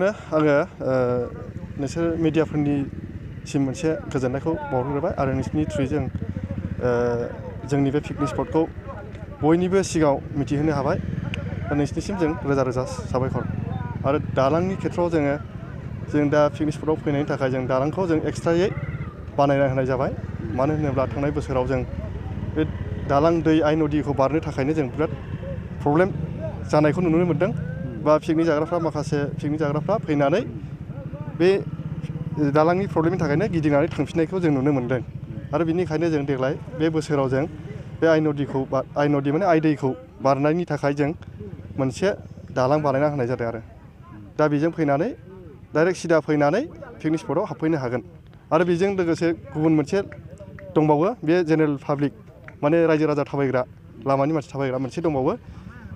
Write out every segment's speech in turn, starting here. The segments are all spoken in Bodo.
गिबियावनो आङो नोंसोर मिडियाफोरनिसिम मोनसे गोजोननायखौ बावहरग्रोबाय आरो नोंसिनि थ्रुयै जोंनि बे पिकनिक स्पटखौ बयनिबो सिगाङाव मिथिहोनो हाबाय। नोंसिनिसिम जों रोजा रोजा साबायखर। आरो दालांनि खेथ्रआव जों दा पिकनिक स्पटआव फैनायनि थाखाय जों दालांखौ जों एक्सट्रायै बानायना होनाय जाबाय। मानो होनोब्ला थांनाय बोसोराव जों बे दालां दै आइ नदीखौ बारनो थाखायनो जों बिराद प्रब्लेम जानायखौ नुनो मोन्दों। बा पिकनिक जाग्राफ्रा फैनानै बे दालांनि प्रब्लेमनि थाखायनो गिदिंनानै थांफिननायखौ जों नुनो मोन्दों। आरो बिनिखायनो जों देग्लाय बे बोसोराव जों बे आइ नदि माने आइ दैखौ बारनायनि थाखाय जों मोनसे दालां बानायना होनाय जादों आरो दा बेजों फैनानै डाइरेक्ट सिदा फैनानै पिकनिक स्पटआव हाबफैनो हागोन। आरो बेजों लोगोसे गुबुन मोनसे दंबावो, बे जेनेरेल पाब्लिक माने रायजो राजा थाबायग्रा लामानि मानसि थाबायग्रा मोनसे दंबावो।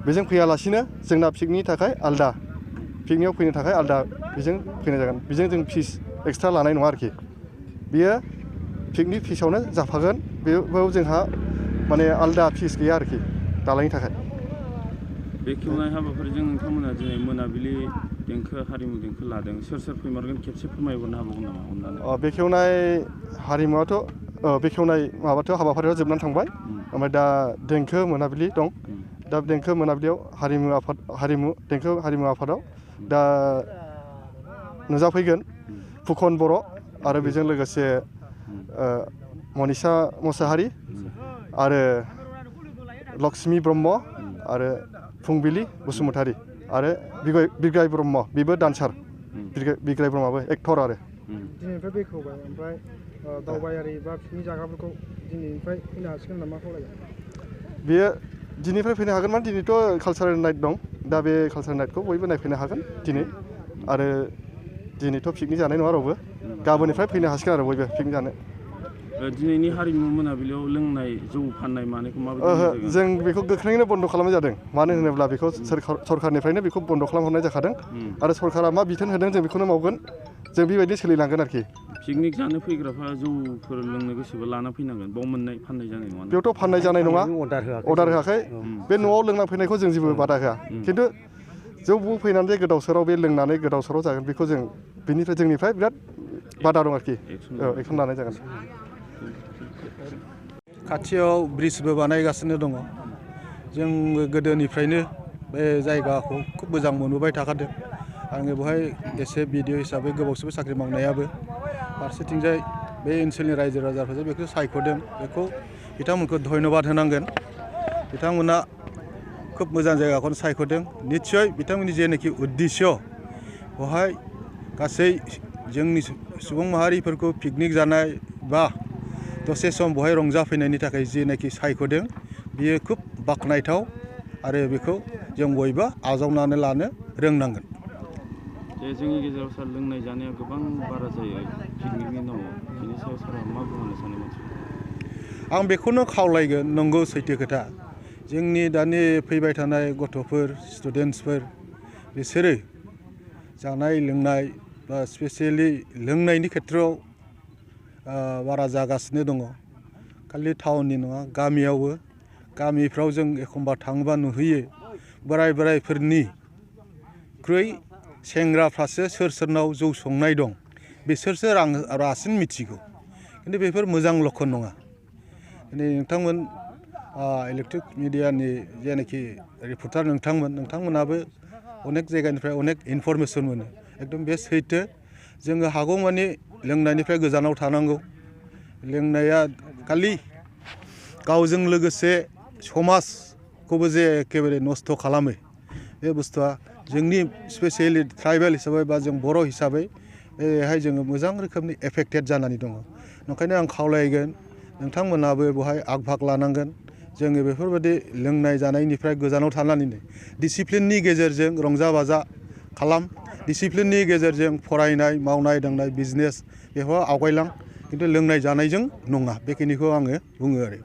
बेजों फैयालासिनो जोंना पिकनिकनि थाखाय आलदा, पिकनिकआव फैनो थाखाय आलदा बेजों फैनाय जागोन। बेजों जों फिस एक्सट्रा लानाय नङा आरोखि, बियो पिकनिक फिसावनो जाफागोन। बेयाव जोंहा माने आलदा फिस गैया आरोखि दालांनि थाखाय। बेखेवनाय हाबाफारिजों नोंथांमोना दिनै मोनाबिलि देंखो हारिमु देंखो लादों। सोर फैमारगोन खेबसे फोरमायहरनो हाबावगोन नामा अननानै? बेखेवनाय हाबाफारिया जोबनानै थांबाय। ओमफ्राय दा देंखो मोनाबिलि दं। दा देंखो मोनाबिलियाव देंखो हारिमु आफादाव दा नुजाफैगोन फुखन बर' आरो बेजों लोगोसे मनिसा मोसाहारि आरो लक्ष्मि ब्रह्म आरो फुंबिलि बसुमतारी आरो बिग्राय ब्रह्म, बेबो डान्सार। बिग्राय ब्रह्मआबो एक्टर आरो। दिनैनिफ्राय बेखेवबाय, ओमफ्राय दावबायारि बा पिकनिक जाग्राफोरखौ दिनैनिफ्राय फैनो हासिगोन नामा खावलायगोन? बेयो दिनैनिफ्राय फैनो हागोन, माने दिनैथ' कालसारेल नाइट दं। दा बे कालसारेल नाइटखौ बयबो नायफैनो हागोन दिनै। आरो दिनैथ' पिकनिक जानाय नङा रावबो, गाबोननिफ्राय फैनो हासिगोन आरो बयबो पिकनिक जानो। दिनैनि हारिमु मोनाबिलियाव लोंनाय जौ फाननाय मानायखौ माबायदि? जों बेखौ गोख्रैनो बन्द' खालामनाय जादों। मानो होनोब्ला बेखौ सरखारनिफ्रायनो बेखौ बन्द' खालामहरनाय जाखादों। आरो सरकारा मा बिथोन होदों जों बेखौनो मावगोन। जों बेबायदि सोलिलांगोन आरोखि। पिकनिक जानो फैग्राफ्रा जौफोर लोंनो गोसोबा लाना फैनांगोन। बाव फाननाय जानाय नङा। बेयावथ' फाननाय जानाय नङा, अर्डार होआखै। बे न'आव लोंना फैनायखौ जों जेबो बादा होआ। खिन्थु जौ फैनानै जे गोदाव सोराव बे लोंनानै गोदाव सोराव जागोन, बेखौ जों जोंनिफ्राय बिराद बादा दं आरोखि। एक्सन लानाय जागोन। खाथियाव ब्रिजबो बानायगासिनो दङ। जोंबो गोदोनिफ्रायनो बे जायगाखौ खोब मोजां मोनबोबाय थाखादों। आङो बेवहाय एसे बिडिअ हिसाबै गोबावसैबो साख्रि मावनायाबो। फारसेथिंजाय बे ओनसोलनि रायजो राजाफोरा बेखौ सायख'दों, बेखौ बिथांमोनखौ धन्यबाद होनांगोन। बिथांमोना खोब मोजां जायगाखौनो सायख'दों। निस्सय बिथांमोननि जेनाखि उद्देश्य, बेवहाय गासै जोंनि सुबुं माहारिफोरखौ पिकनिक जानाय बा दसे सम बेवहाय रंजाफैनायनि थाखाय जेनाखि सायख'दों, बियो खोब बाख्नायथाव आरो बेखौ जों बयबो आजावनानै लानो रोंनांगोन। जोंनि गेजेराव सार लोंनाय जानाया गोबां बारा जायो पिकनिकनि नामाव, बिनि सायाव सारा मा बुंनो सानो मानसिफोरा? आं बेखौनो खावलायगोन, नंगौ सैथो खोथा। जोंनि दानि फैबाय थानाय गथ'फोर, स्टुडेन्टसफोर, बिसोरो जानाय लोंनाय बा स्पेसियेलि लोंनायनि खेथ्रआव बारा जागासिनो दङ। खालि टाउननि नङा, गामिफ्राव जों एखमबा थाङोबा नुहैयो, बोराइफोरनिख्रुइ सेंग्राफ्रासो सोरनाव जौ संनाय दं बिसोरसो रासिन मिथिगौ। खिन्थु बेफोर मोजां लक्षन नङा। नोंथांमोन इलेक्ट्रिक मिडियानि जेनाखि रिपर्टार नोंथांमोनाबो अनेक जायगानिफ्राय अनेक इनफरमेसन मोनो। एकदम बे सैथो। जोङो हागौमानि लोंनायनिफ्राय गोजानाव थानांगौ। लोंनाया खालि गावजों लोगोसे समाजखौबो जे एखेबारे नस्थ' खालामो, बे बुस्थुआ जोंनि स्पेसियेलि ट्राइबेल हिसाबै बा जों बर' हिसाबै बेहाय जोङो मोजां रोखोमनि एफेक्टेड जानानै दङ। ओंखायनो आं खावलायगोन, नोंथांमोनाबो बेवहाय आग भाग लानांगोन। जोङो बेफोरबायदि लोंनाय जानायनिफ्राय गोजानाव थानानैनो डिसिप्लिननि गेजेरजों रंजा बाजा खालाम। डिसिप्लिननि गेजेरजों फरायनाय, मावनाय दांनाय, बिजनेस बेफोराव आवगायलां। खिन्थु लोंनाय जानायजों नङा, बेखिनिखौ आङो बुङो आरो।